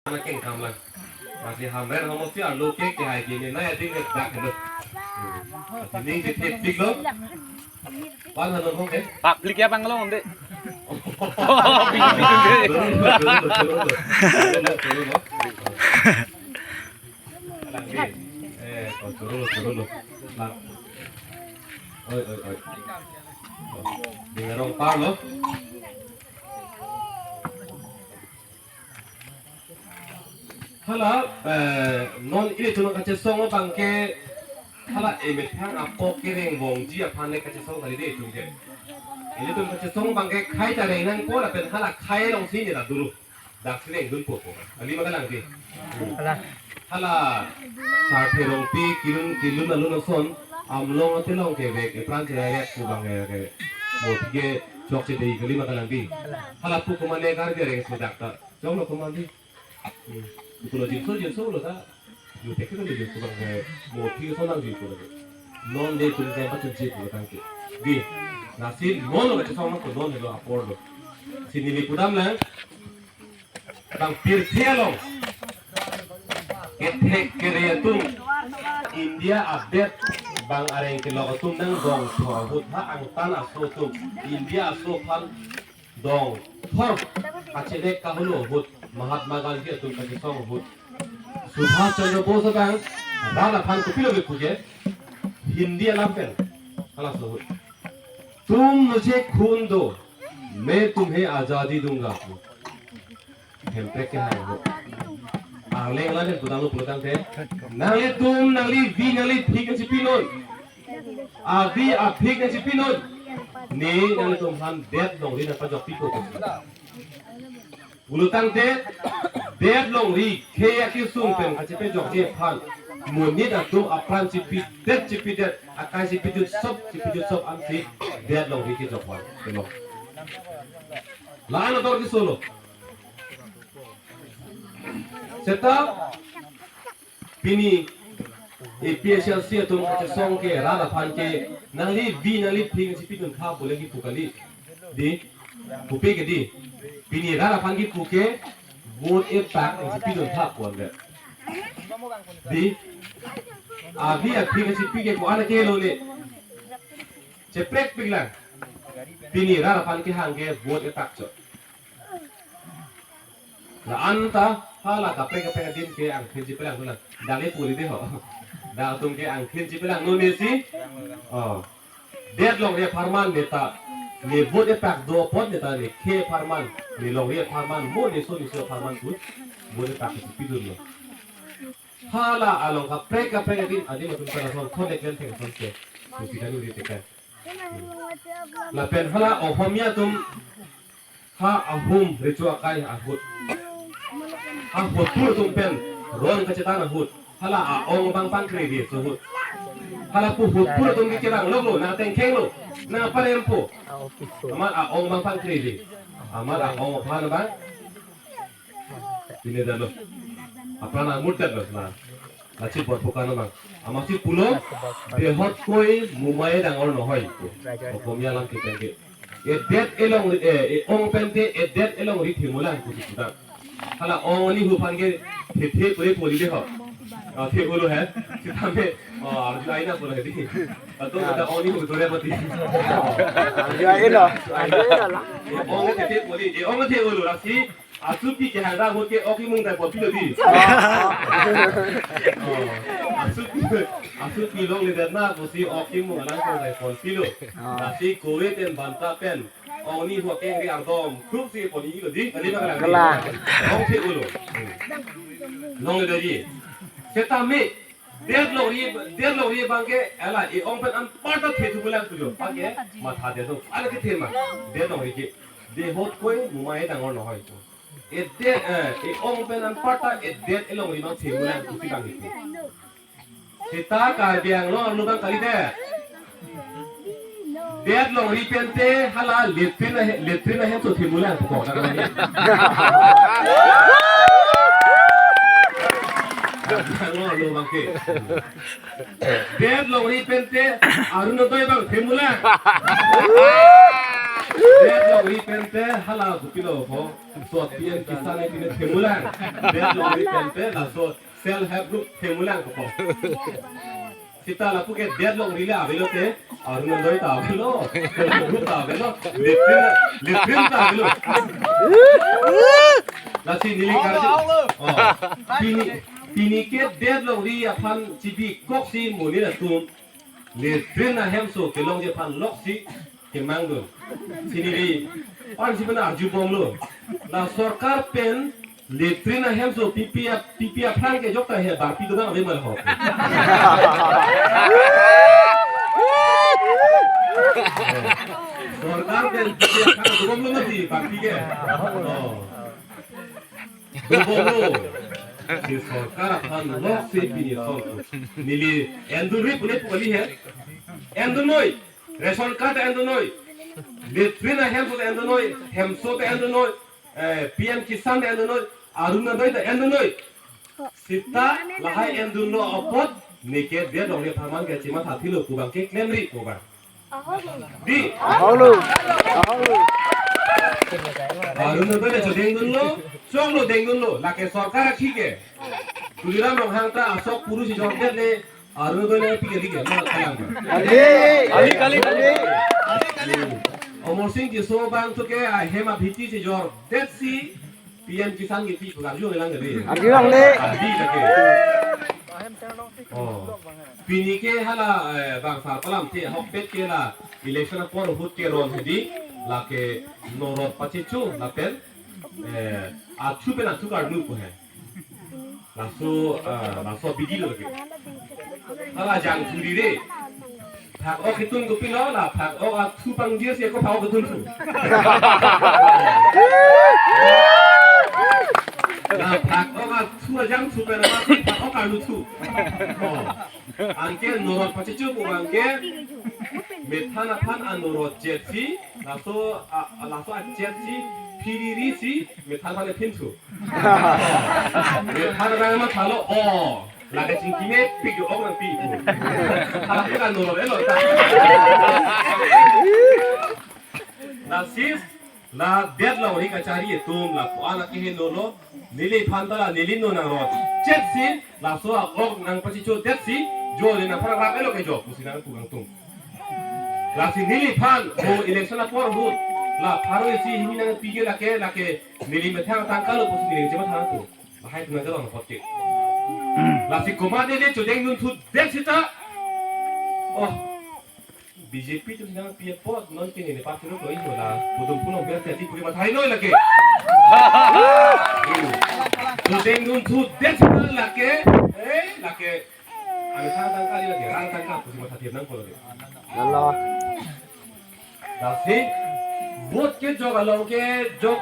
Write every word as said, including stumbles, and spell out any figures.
Ana kengkam lang. Lasi Hamren Hamot si arlo ke kehai ke ne nai ating ke dak lo. Lasi ning ke thepik lo. Pan halo kong ke? Pak blik ya pang lo, Om de. Turun lo, turun lo, turun lo. Turun lo, turun lo. Lang ke. Eh, oh, turun lo, turun lo. Lang. Oi, oi, oi. Oh, di ngarong par lo. Hala, eh, non ilitum kachesong abang ke, hala emethang apok kereng vongji aphan le kachesong kali de itum ke. Ilitum kachesong abang ke khei ta reng nangpo lapen hala khei alongsi ne ta dolo. Dak si rengdunpo po. Kali ma kalang ke. Hala. Hala Sarthe Rongpi kelun kelun alun ason Amlong atelong kevek epran cherairet pu abang ke. Mo ke chokche dei kali ma kalang ke. Hala pu komane Karbi areng si dak ta. Choklo komane. Hmm. Pulo jinso jinso lo ta. Yo tek lo jinso abang ke. Mo ke so nang jinso lo. Non de tum ke patun jinso abang ke. Di. Lasi non lo kachesong nangpo, non lo apor lo. Si neli pudam lang. Bang pirthe along kethek kere atum India adet bang areng kelok atum nangdong thor ahut ha angtan aso atum India aso aphan dong thor kachedek kahulu ahut Mahatma Gandhi atum kachesong ahut Subhash Chandra Bose abang rat aphan kopilo kepu ke Hindi alam pen halaso ahut. तुम मुझे खून दो, मैं तुम्हें आजादी दूंगा. Hemprek kehang ahut. Arleng la den pudam lo pulotangte. Nanglitum, nangli vi, nangli phik nangchipinon. Avi aphik nangchipinon. Ne nanglitum aphan det longri nangpajokpikok. Pulotangte, det longri khei akesung pen kachepejokji aphan monit atum apran chipidet chipidet akai chipijut sop chipijut sop ansi det longri kejok aphan kelong. La-an ator keso lo. Seta pini A P H L C atum kachesong ke rat aphan ke nangli vi nangli phik nangchipidun tha pu le kipu kali. Di, pupe ke di. Pini rat aphan kipu ke vote epak nangchipidun tha pu an le. Di, avi aphik nangchipi ke ko-an ke lo ne. Cheprekpik lang. Pini rat aphan kehang ke vote epak chot. La-an ta hala kaprek kaprek adim ke angthin chipelang tulang. Dak le puli de ho. Dak atum ke angthin chipelang non ne si. Oh. Det longri apharman ne ta. Ne vote epak do apot ne ta ne khei apharman. Ne longri apharman mo ne so ne so apharman pu. Vote epak chipidun lo. Hala along kaprek kaprek adim adim atum ta lason thon eklen theng son ke. Pu kita ni ri tekan. Lapen hala Ohomia atum ha ahum recho akai ahut. Ha hotur atum pen ron kachetan ahut. Hala a-ong abang pangkre di so ahut. Hala pu hotur atum ke kerang lok lo, nang tengkheng lo, nang parempo. Amat a-ong abang pangkre di. Amat a-ong aphan abang. Pine dalo. Apran amut dalo na. Lachi bor pukan mang. Amatsi pulo, behot koi mumai dangor nohoi. Ohomia lam kipen ke. Edet elongri, eh, e-ong pen te edet elongri themulang pusi pudak. Hala ong ni hu aphan ke the the puri puri de ho. Ah, the ulo he. Sitame, ah, arju aina pura he di. Atau ada ong ni hu dore mati. Arju aina. Arju aina la. E-ong the the puri, e-ong the ulo lasi. Asupi kehang ra ahut ke ok imung tai pon pilo di. Oh. Asupi, asupi longledet na pusi ok imung alang pon tai pon pilo. Lasi kove pen banta pen ong ni hu akeng ri ardom krup si pon-i lo di. Kali ma kalang. Kalang. Ong the ulo. Longledetji. Setame det longri, det longri abang ke, hala e-ong pen anparta the thubulang pujo. Abang ke matha det do. Hala kethe ma. Det longri ke. Behot koi mumai dangor nohoi. Edet, eh, e-ong pen anparta edet elongri abang themulang pusi abang ke. Seta Karbi Anglong arlo abang kali det. Det longri pen te hala latrine ahe-, latrine ahem so themulang pukok na kali. Karbi Anglong arlo abang ke. Det longri pen te Arunodoi abang themulang. Det longri pen te hala kopilo ko. So P M Kisan ke pine themulang. Det longri pen te laso self help group themulang ko. Seta lapu ke det longri le avelo te. Arunodoi ta avelo. Self help group ta avelo. Latrine, latrine ta avelo. Lasi neli karju. Oh. Pini, pini ke det longri aphan chibikoksi monit atum latrine ahemso kelongji aphan loksi kemangdun. Sini di, pan si pen arjubomlo. La sorkar pen latrine ahemso pipi ap-, pipi aphrang kejok ta he barpi dodam ave mal ho. Sorkar pen pipi aphrang dobomlo mati barpi ke. Oh. Dobomlo. Si sorkar aphan loksi pini sorkar. Neli endunri pule pu kali he. Endunnoi. Ration card endunnoi. Latrine ahemso endunnoi. Hemso endunnoi. Eh, P M Kisan endunnoi. Arunodoi endunnoi. Seta lahai endunlo apot neke det longri apharman ke chimathathilo pu abang ke klemri pu abang. Di. Ahau lo. Ahau lo. Arunodoi le chodengdunlo, chonglo dengdunlo, lake sorkar akhi ke. Tuliram Ronghang ta asok puru si jongdet le, Arunodoi le pi ke di ke, ma kalang ma. Ali, Ali, Ali, Ali. Amarsing Tisso abang to ke, ahem abhiti si jordetsi, P M Kisan ke pi pu arjulang ke di. Arjulang le. Adi lake. Oh. Pini ke hala, eh, bang sarpalam te ahokpet ke la election apor ahut ke ron hedi lake norot pachecho lapen, eh, athu pen athu karnu ko he. Laso, eh, laso bidi lo lake. Hala jangthuri re. Phak-ok ketun kopilo la, phak-ok athu pangjir si ako phak-ok ketun thu. La phak-ok athu ajangthu pen la phak-ok karnu thu. Oh. Anke norot pachecho pu abang ke methan aphan anorot jetsi, laso a, a, laso ajetsi phiriri si methan aphan ephin thu. Methan abang mathalo, oh, lake chingki mepik jo ok nangpi pu. Hala ke anorot elo ta. Lasi la det longri kachari atum lapu-an akeheno lo, neliphan ta la neli non nangrotjetsi, laso a-ok nangpachechodetsi, jo le nangphan rap elo ke jo, pusi nangpu kangtung. Lasi neliphan, o election apor ahut, la pharo isi hini nangpi ke lake, lake, neli methang tangka lo pusi neli chemathathang tu. Lahai atum nangkarong apot ke. Lasi komat neli chodengdun thudet seta. Oh. B J P atum nangpi apot non ke neli party lo koi hola. Pudum puno ber jadi puri mathai noi lake. Chodengdun thudet seta lake. Eh, lake. Ami tangka kali lake. Rang tangka pusi mathathir nangpo lake. Lalo. Lasi, vote kejok along ke, jok